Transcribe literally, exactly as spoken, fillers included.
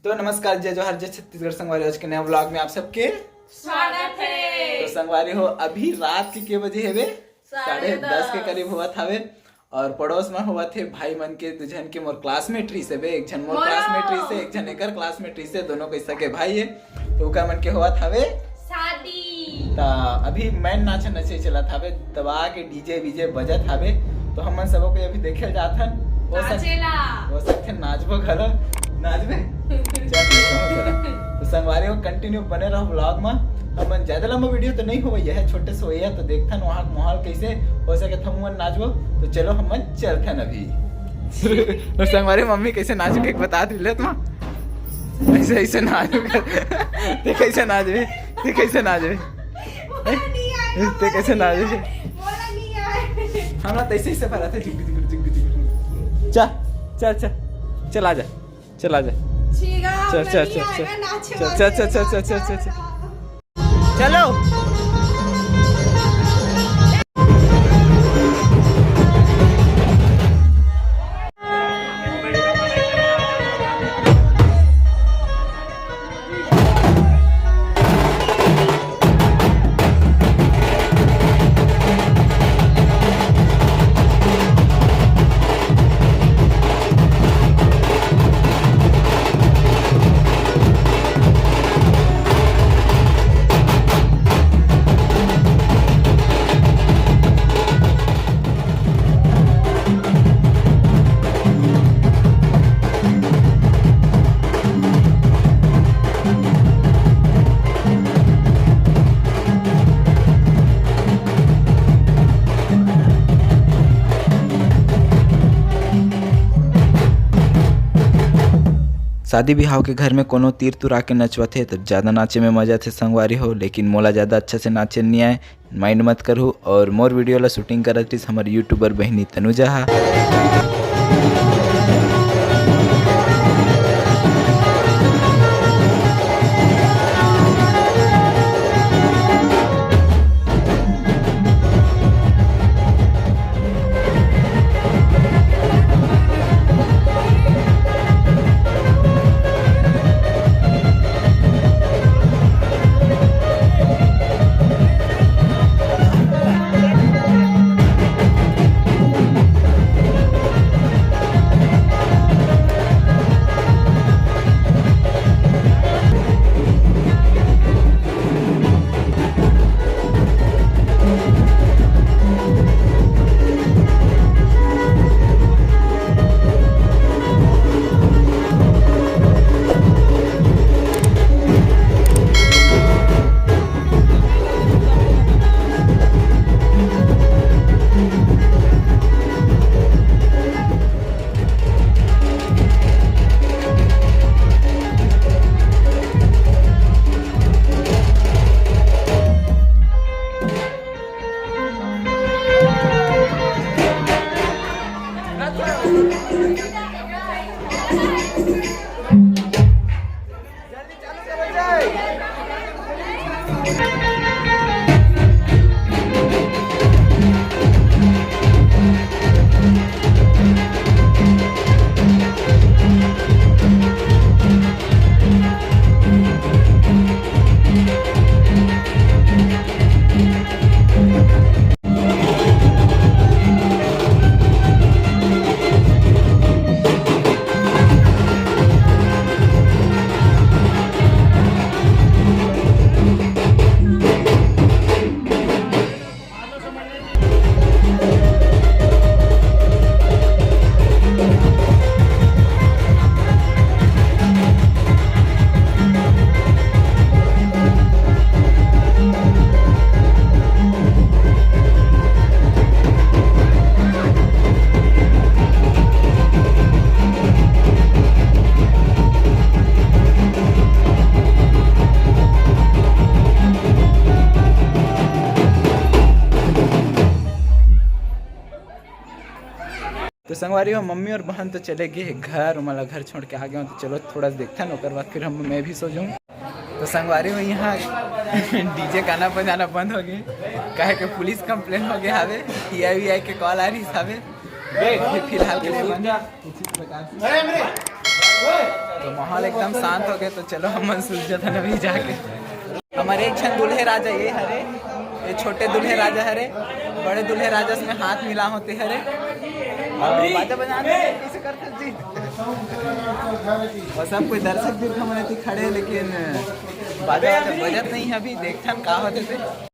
तो नमस्कार, जय जोहार, जय छत्तीसगढ़ संगवारी। आज के नया व्लॉग में आप सबके स्वागत है। तो संगवारी हो, अभी रात के, के बजे हेवे? साढ़े दस के करीब होवत हवे। और पड़ोस में होवत हे भाई मन के दू झन के, मोर क्लासमेट रहिस हे बे, एक झन मोर मोरो। क्लासमेट रहिस हे, एक झन एकर क्लासमेट रहिस हे, दोनों के सगे भाई हे। तो ओकर मन के होवत हवे शादी। त अभी मैं नाचा नचे चलत हवे, दबा के डीजे वीजे बजत हवे। तो हमन सबो के अभी देखे जात हन। हो सक-, नाचेला। हो सकथे नाचबो घलो। नाचबे? चल, ठीक है, चला। तो संगवारी हो, कंटिन्यू बने रहो व्लॉग में। हमन ज्यादा लंबा वीडियो तो नहीं होवइया हे, छोटे से होवइया, तो देखथन वहाँ के माहौल कैसे हो सके, थमुअन नाचबो। तो चलो, हमन चलथन अभी। तो संगवारी, मम्मी कैसे नाचू के बता दिले तुम। ऐसे, ऐसे नाचू के। ते कैसे नाचबे? ते कैसे नाचबे? मोला नहीं आए, ते कैसे मोला नाचबे? नहीं आए, मोला नहीं आए। हमरा तैसे ही से भरा था, जिग, जिग, जिग, जिग। चल, चल, चल, चल, आ जा, चल, आ जा। चल, चल, चल, चल। चलो। शादी बिहाव के घर में कोनो तीर तुरा के नचवत हे, तब ज्यादा नाचे में मजा थे संगवारी हो, लेकिन मोला ज्यादा अच्छा से नाचे नहीं आए। माइंड मत करहू। और मोर वीडियो ला शूटिंग करत रहिस हमर यूट्यूबर बहिनी तनुजा हा। तो संगवारी हो, मम्मी और बहन तो चले गए घर, ओमन ला घर छोड़ के आ गए हों। तो चलो, थोड़ा सा देखथन, ओकर बाद फिर हम, मैं भी सो जाऊँ। तो संगवारी हो, यहाँ डीजे गाना बजाना बंद हो गए, काहे के पुलिस कंप्लेन हो गए हावे, टीआई वीआई के कॉल आ रही हावे। अभी फिलहाल के लिए बंद है। उचित प्रकार से तो माहौल एकदम शांत हो गए, तो चलो हमन सूत जाथन अभी जाके। हमर एक झन दूल्हे राजा ये हरे, ये छोटे दूल्हे राजा हरे, बड़े दूल्हे राजा में हाथ मिला होते हरे। और बाजा बजाने में कैसे करते जी? और सब कोई दर्शक भी हमन एती खड़े, लेकिन बाजा वाजा बजत नहीं है अभी, देखथन का होते थे।